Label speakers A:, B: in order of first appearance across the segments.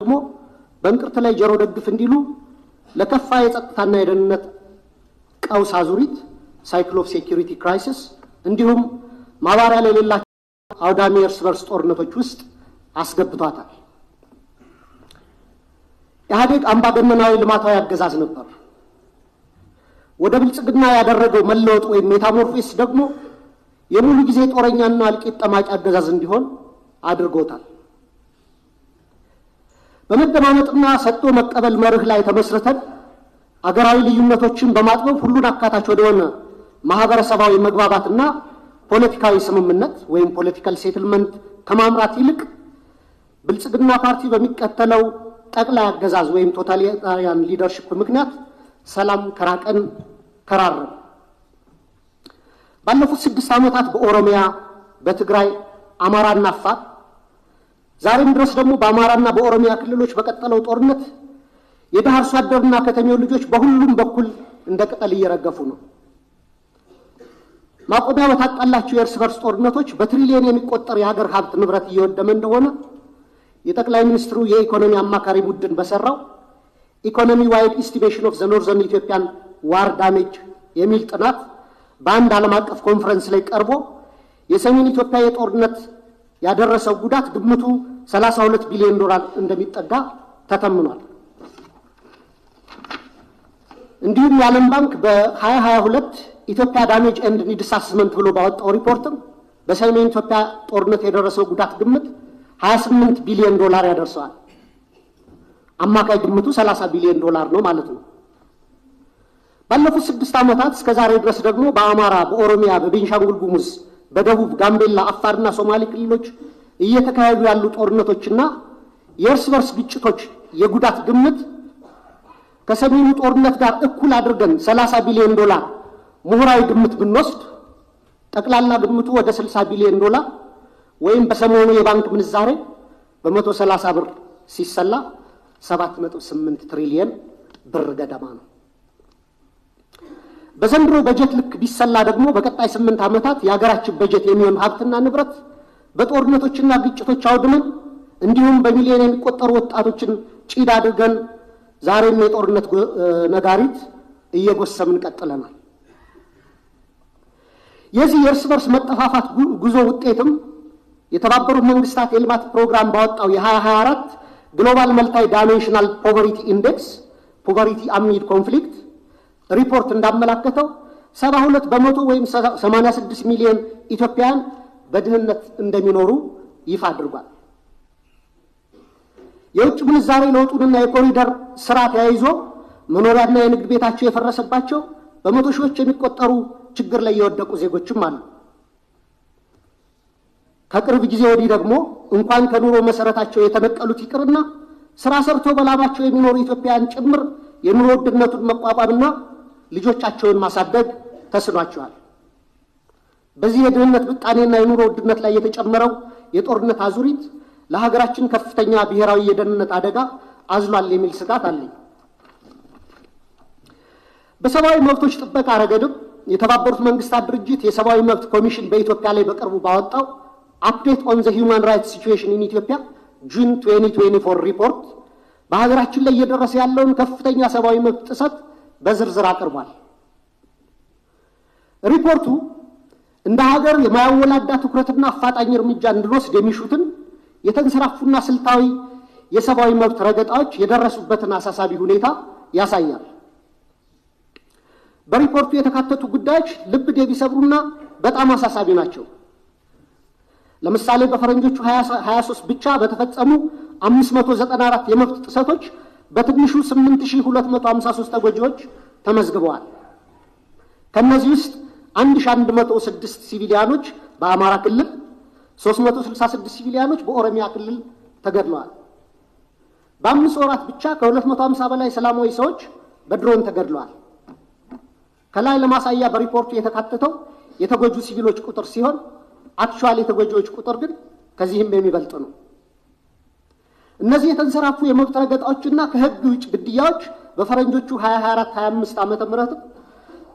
A: ደግሞ በእንቅርት ላይ ጆሮ ደግፍ እንዲሉ ለከፋ የጸጥታና የደህንነት ቀውስ አዙሪት፣ cycle of security crisis፣ እንዲሁም ማባሪያ ለሌላቸው አውዳሚ የእርስ በርስ ጦርነቶች ውስጥ አስገብቷታል። ኢህአዴግ አምባገነናዊ ልማታዊ አገዛዝ ነበር። ወደ ብልጽግና ያደረገው መለወጥ ወይም metamorphosis ደግሞ የሙሉ ጊዜ ጦረኛና እልቂት ጠማቂ አገዛዝ እንዲሆን አድርጎታል። በመደማመጥና ሰጥቶ መቀበል መርህ ላይ ተመስርተን አገራዊ ልዩነቶችን በማጥበብ ሁሉን አካታች ወደሆነ ማህበረሰባዊ መግባባትና ፖለቲካዊ ስምምነት ወይም political settlement ከማምራት ይልቅ ብልጽግና ፓርቲ በሚከተለው ጠቅላይ አገዛዝ ወይም totalitarian leadership ምክንያት ሰላም ከራቀን ከራረም። ባለፉት 6 ዓመታት በኦሮሚያ፣ በትግራይ፣ አማራና አፋር፣ ዛሬም ድረስ ደግሞ በአማራና በኦሮሚያ ክልሎች በቀጠለው ጦርነት የድሃ አርሶ አደርና ከተሜው ልጆች በሁሉም በኩል እንደ ቅጠል እየረገፉ ነው። ማቆሚያ በታጣላቸው የእርስ በርስ ጦርነቶች በትሪሊየን የሚቆጠር የሀገር ሀብት ንብረት እየወደመ እንደሆነ የጠቅላይ ሚኒስትሩ የኢኮኖሚ አማካሪ ቡድን በሰራው "Economy wide estimation of the Northern Ethiopian war damage" የሚል ጥናት በአንድ ዓለም አቀፍ ኮንፈረንስ ላይ ቀርቦ የሰሜን ኢትዮጵያ የጦርነት ያደረሰው ጉዳት ግምቱ 32 ቢሊዮን ዶላር እንደሚጠጋ ተተምኗል። እንዲሁም የዓለም ባንክ በ2022 "Ethiopia Damage and Needs Assessment" ብሎ ባወጣው ሪፖርትም በሰሜን ኢትዮጵያ ጦርነት የደረሰው ጉዳት ግምት 28 ቢሊዮን ዶላር ያደርሰዋል። አማካይ ግምቱ 30 ቢሊዮን ዶላር ነው ማለት ነው። ባለፉት 6 ዓመታት እስከ ዛሬ ድረስ ደግሞ በአማራ፣ በኦሮሚያ፣ በቤንሻንጉል ጉሙዝ፣ በደቡብ፣ ጋምቤላ፣ አፋርና ሶማሌ ክልሎች እየተካሄዱ ያሉ ጦርነቶችና የእርስ በርስ ግጭቶች የጉዳት ግምት ከሰሜኑ ጦርነት ጋር እኩል አድርገን 30 ቢሊዮን ዶላር ምሁራዊ ግምት ብንወስድ ጠቅላላ ግምቱ ወደ 60 ቢሊዮን ዶላር ወይም በሰሞኑ የባንክ ምንዛሬ በ130 ብር ሲሰላ 7.8 ትሪሊየን ብር ገደማ ነው። በዘንድሮ በጀት ልክ ቢሰላ ደግሞ በቀጣይ 8 ዓመታት የሀገራችን በጀት የሚሆን ሀብትና ንብረት በጦርነቶችና ግጭቶች አውድመን እንዲሁም በሚሊዮን የሚቆጠሩ ወጣቶችን ጭድ አድርገን ዛሬም የጦርነት ነጋሪት እየጎሰምን ቀጥለናል። የዚህ የእርስ በርስ መጠፋፋት ጉዞ ውጤትም የተባበሩት መንግስታት የልማት ፕሮግራም ባወጣው የ2024 Global Multi Dimensional Poverty Index Poverty Amid Conflict ሪፖርት እንዳመላከተው 72% ወይም 86 ሚሊዮን ኢትዮጵያውያን በድህነት እንደሚኖሩ ይፋ አድርጓል። የውጭ ምንዛሬ ለውጡንና የኮሪደር ስራ ተያይዞ መኖሪያና የንግድ ቤታቸው የፈረሰባቸው በመቶ ሺዎች የሚቆጠሩ ችግር ላይ የወደቁ ዜጎችም አሉ። ከቅርብ ጊዜ ወዲህ ደግሞ እንኳን ከኑሮ መሰረታቸው የተነቀሉት ይቅርና ስራ ሰርተው በላባቸው የሚኖሩ ኢትዮጵያውያን ጭምር የኑሮ ውድነቱን መቋቋምና ልጆቻቸውን ማሳደግ ተስኗቸዋል። በዚህ የድህነት ምጣኔና የኑሮ ውድነት ላይ የተጨመረው የጦርነት አዙሪት ለሀገራችን ከፍተኛ ብሔራዊ የደህንነት አደጋ አዝሏል የሚል ስጋት አለኝ። በሰብአዊ መብቶች ጥበቃ ረገድም የተባበሩት መንግስታት ድርጅት የሰብአዊ መብት ኮሚሽን በኢትዮጵያ ላይ በቅርቡ ባወጣው "Update on the Human Rights Situation in Ethiopia June 2024" ሪፖርት በሀገራችን ላይ እየደረሰ ያለውን ከፍተኛ ሰብአዊ መብት ጥሰት በዝርዝር አቅርቧል። ሪፖርቱ እንደ ሀገር የማያወላዳ ትኩረትና አፋጣኝ እርምጃ እንድንወስድ የሚሹትን የተንሰራፉና ስልታዊ የሰብአዊ መብት ረገጣዎች የደረሱበትን አሳሳቢ ሁኔታ ያሳያል። በሪፖርቱ የተካተቱ ጉዳዮች ልብ የሚሰብሩና በጣም አሳሳቢ ናቸው። ለምሳሌ በፈረንጆቹ 23 ብቻ በተፈጸሙ 594 የመብት ጥሰቶች በትንሹ 8253 ተጎጂዎች ተመዝግበዋል። ከእነዚህ ውስጥ 1106 ሲቪሊያኖች በአማራ ክልል፣ 366 ሲቪሊያኖች በኦሮሚያ ክልል ተገድለዋል። በ5 ወራት ብቻ ከ250 በላይ ሰላማዊ ሰዎች በድሮን ተገድለዋል። ከላይ ለማሳያ በሪፖርቱ የተካተተው የተጎጁ ሲቪሎች ቁጥር ሲሆን actual የተጎጂዎች ቁጥር ግን ከዚህም የሚበልጥ ነው። እነዚህ የተንሰራፉ የመብት ረገጣዎችና ከሕግ ውጭ ግድያዎች በፈረንጆቹ 2024 25 ዓመተ ምህረትም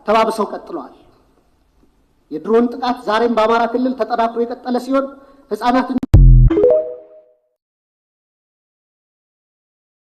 A: ተባብሰው ቀጥለዋል። የድሮን ጥቃት ዛሬም በአማራ ክልል ተጠናክሮ የቀጠለ ሲሆን ሕፃናትን